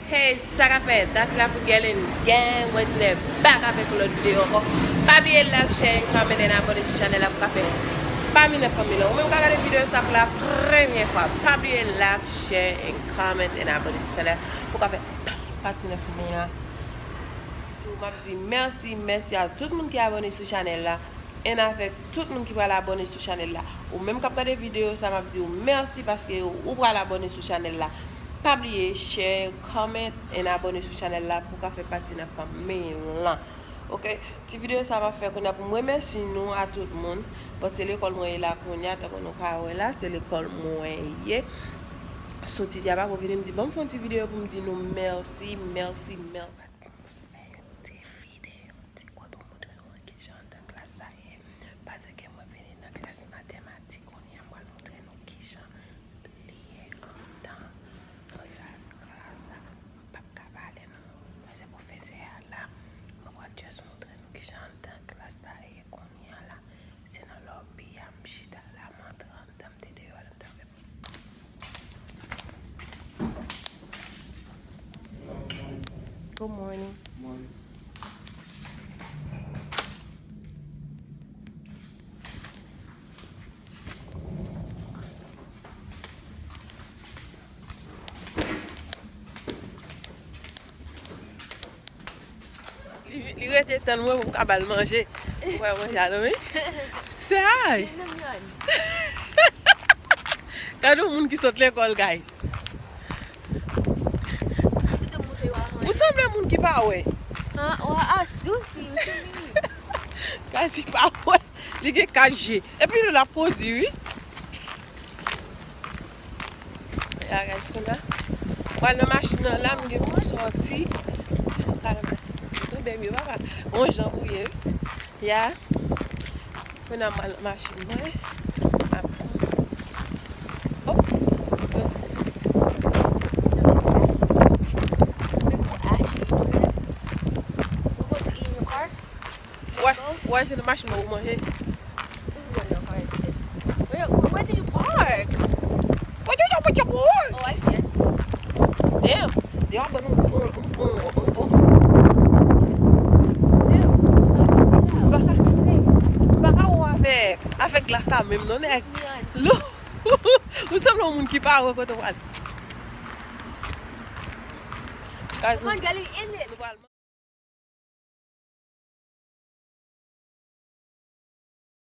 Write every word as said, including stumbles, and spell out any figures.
Hey, sa k ap fèt? That's Lafout Girl and Gang. Mwen Tine back avèk yon lòt videyo ankò. Pa bliye like, share, and comment, and abone sou chanèl la pou ka fè pati nan fanmi lan. Ou menm ka gade videyo sa pou la premyè fwa. Pa bliye like, share, and comment, and abone sou chanèl pou ka fè pati nan fanmi lan. Tou, m ap di mèsi, mèsi a tout moun ki abone sou chanèl la. And avèk tout moun ki pral abone sou chanèl la. Ou menm k ap gade videyo sa, m ap di w mèsi paske ou pral abone sou chanèl la. Pa bliye share, comment, and abone sou chanèl la pou w ka fè pati nan fanmi lan. Ok, ti videyo sa m ap fè kounye a pou m remèsye nou a tout moun. Bon, se lekòl mwen ye la kounye a, tankou nou ka wè la, se lekòl mwen ye. Soti di a pa ko vini, m di, "Ban m fè yon ti videyo pou m di nou mèsi, mèsi, mèsi." Fè yon ti videyo, ti kout pou montre nou an kijan anndan klas sa ye. Paske mwen vini nan klas matematik kounye a, m pral montre nou kijan li ye anndan. Nan sa klas sa, m p ap ka pale non. Paske pwofesè a la, mwen pral just montre nou kijan anndan klas sa ye kounye a la. Se nan lòbi a m chita la, m antre anndan, m te deyò la, m t ap fè. Good morning. Morning. Li, li rete tann mwen pou m ka ba l manje. Pou m manje a, non, wi. Say! Gade yon moun ki sot lekòl, guys. Ou sanble moun ki pa wè. Guys, li pa wè. Li gen kat je. Epi nou l ap kondi, wi. Ya, guys, kounye a. Pral nan machin nan la, m gen pou m sòti. Pral nan machin. Tou bèm yo, papa. Bon jan pou ye, wi. Ya. Kounye a, m al nan machin mwen. M ap Oh. Wè, wè, se nan machin mwen pou manje. Where, where did you park? What you, what you want? Oh, I see, I see. Damn. Damn. M pa ka, m pa ka wè avèk, avèk glas sa menm non, nèg. Lou. Ou sanble yon moun ki pa wè kote w al. Guys, nou pral